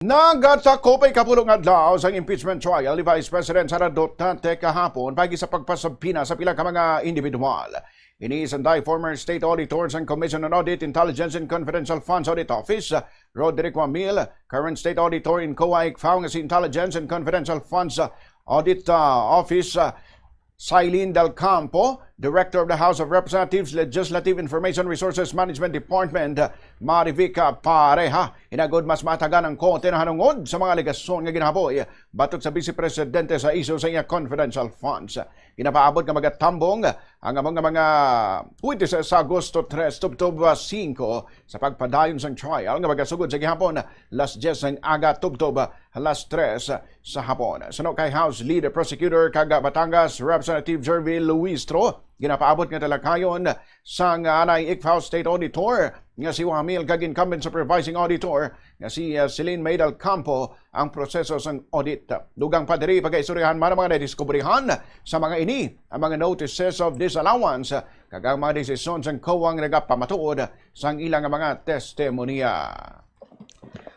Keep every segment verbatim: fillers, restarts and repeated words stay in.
Nagatakop ang ikapulo nga adlaw sang impeachment trial ni Vice President Sara Duterte kahapon paagi sa pagpasubpoena sa pila ka mga individual. Ini sanday former state auditor sang Commission on Audit, Intelligence and Confidential Funds Audit Office, Roderick Wamil, current state auditor in COA ICFAO nga si Intelligence and Confidential Funds Audit, uh, Office, uh, Silene Del Campo, Director of the House of Representatives Legislative Information Resources Management Department, Marivica Pareha. Hinagod mas matagan ang korte nahanungod sa mga alegasyon nga ginahaboy batok sa Vice Presidente sa isyu sa iya confidential funds. Ginapaabot nga magatambong ang amo nga mga witnesses sa Agosto tres tubtob singko sa pagpadayon sang trial nga magasugod sa gihapon, las dyes sang aga tubtob las tres sa hapon. Suno kay House Lead Prosecutor kag Batangas Representative Jervil Luistro, ginapaabot nga talakayon sang anay ICFAO State Auditor nga si Wamil kag incumbent supervising auditor nga si, uh, Celine May Del Campo ang proseso sang audit. Dugang pa diri, pagaistoryahan man ang mga nadiskubrihan sa mga ini, ang mga notices of disallowance kag ang mga desisyon sang COA nga nagapamatuod sang ilang mga testimonya.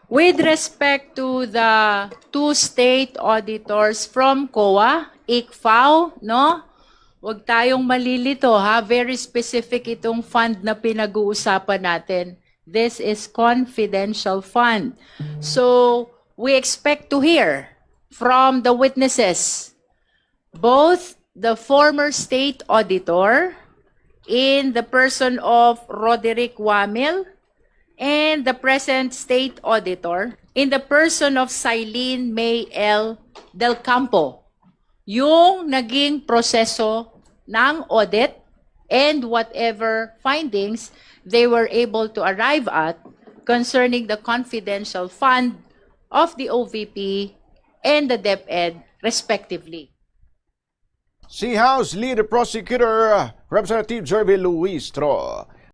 With respect to the two state auditors from COA, ICFAO, no? Huwag tayong malilito, ha? Very specific itong fund na pinag-uusapan natin. This is confidential fund. So, we expect to hear from the witnesses, both the former state auditor in the person of Roderick Wamil and the present state auditor in the person of Silene May L Del Campo, yung naging proseso ng audit and whatever findings they were able to arrive at concerning the confidential fund of the O V P and the DepEd, respectively. Si House Lead Prosecutor Representative Jervil Luistro.